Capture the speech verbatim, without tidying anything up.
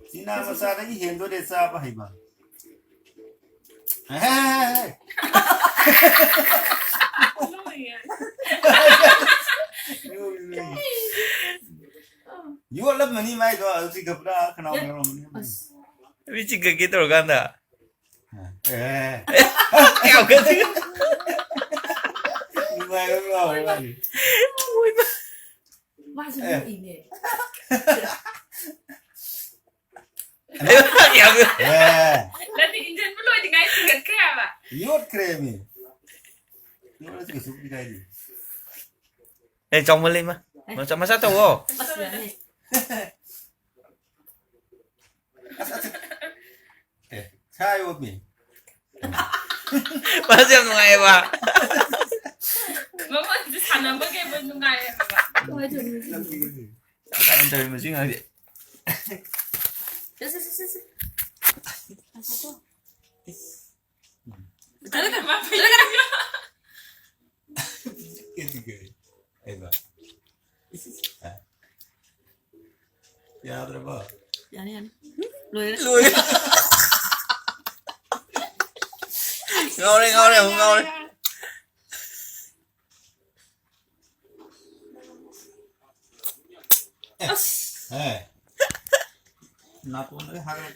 China ꯃꯆꯥꯗꯒꯤ ꯍꯦꯟꯗꯣꯔꯦ ꯆꯥꯕ ꯍꯩꯕ꯫ ꯍꯦ, ꯍꯦ, ꯍꯦ, ꯍꯦ꯫ ꯌꯣꯠꯂꯝꯃꯅꯤ ꯃꯥꯏꯗꯣ, ꯍꯧꯖꯤꯛꯀ ꯄꯨꯔꯥ ꯈꯅꯥꯎ ꯌꯧꯔꯝꯃꯅꯤ꯫ ꯑꯁ꯫ ꯃꯤ ꯆꯤꯡꯈꯠꯀꯦ ꯇꯧꯔꯀꯥꯟꯗ꯫ ꯑꯦ꯫ ꯌꯥꯝ ꯀꯟꯅ ꯅꯨꯡꯉꯥꯏꯕ ꯑꯃ ꯌꯥꯎꯔꯦ ꯃꯥꯒꯤ꯫ ꯃꯥꯁꯨ ꯑꯦ꯫ ꯅꯣꯛꯏꯅꯦ꯫ ꯌꯥꯝ ꯑꯦ꯫ ꯅꯠꯇꯦ, ꯏꯟꯖꯟꯕ ꯂꯣꯏꯗ꯭ꯔꯤꯉꯩ ꯆꯤꯡꯈꯠꯈ꯭ꯔꯦ ꯍꯥꯏꯕ꯫ ꯌꯣꯠꯈ꯭ꯔꯦꯃꯤ꯫ ꯌꯣꯠꯂꯁꯨ ꯀꯩꯁꯨꯕꯨꯗꯤ ꯀꯥꯏꯗꯦ꯫ ꯑꯦ, ꯆꯥꯎꯃꯜꯂꯦ ꯏꯃꯥ꯫ ꯃꯆꯥ, ꯃꯆꯥ ꯇꯧꯋꯣ꯫ ꯑꯁ, ꯌꯥꯅꯤ꯫ ꯑꯦ, ꯁꯥ ꯌꯣꯠꯃꯤ꯫ ꯃꯥꯁꯨ ꯌꯥꯝ ꯅꯨꯡꯉꯥꯏꯌꯦꯕ꯫ ꯃꯉꯣꯟꯗ ꯁꯥꯟꯅꯕꯒꯤ ꯑꯃ ꯅꯨꯡꯉꯥꯏꯌꯦ ꯍꯥꯏꯕ꯫ ꯅꯨꯡꯉꯥꯏꯇꯕꯅꯤ꯫ ꯌꯥꯝ ꯁꯥꯟꯅ ꯇꯧꯔꯤ ꯃꯁꯤ ꯉꯥꯡꯁꯦ꯫ ꯁꯦ, ꯁꯦ, ꯁꯦ, ꯁꯦ, ꯁꯦ꯫ ꯉꯥꯏꯈꯣꯀꯣ꯫ ꯏꯁ꯫ ꯆꯠꯂꯒ, ꯆꯠꯂꯒ꯫ ꯀꯩꯕ? ꯏꯁ, ꯏꯁ꯫ ꯌꯥꯗ꯭ꯔꯕꯣ? ꯌꯥꯅꯤ, ꯌꯥꯅꯤ꯫ ꯂꯣꯏꯔꯦ꯫ ꯂꯣꯏꯔꯦ꯫ ꯉꯥꯎꯔꯦ, ꯉꯥꯎꯔꯦ, ꯑꯃꯨꯛ ꯉꯥꯎꯔꯦ꯫ ꯑꯦ꯫ ꯑꯁ꯫ ꯑꯦ꯫ ꯅꯥꯇꯣꯟꯗꯒ ꯍꯥꯏꯒꯠꯂꯛ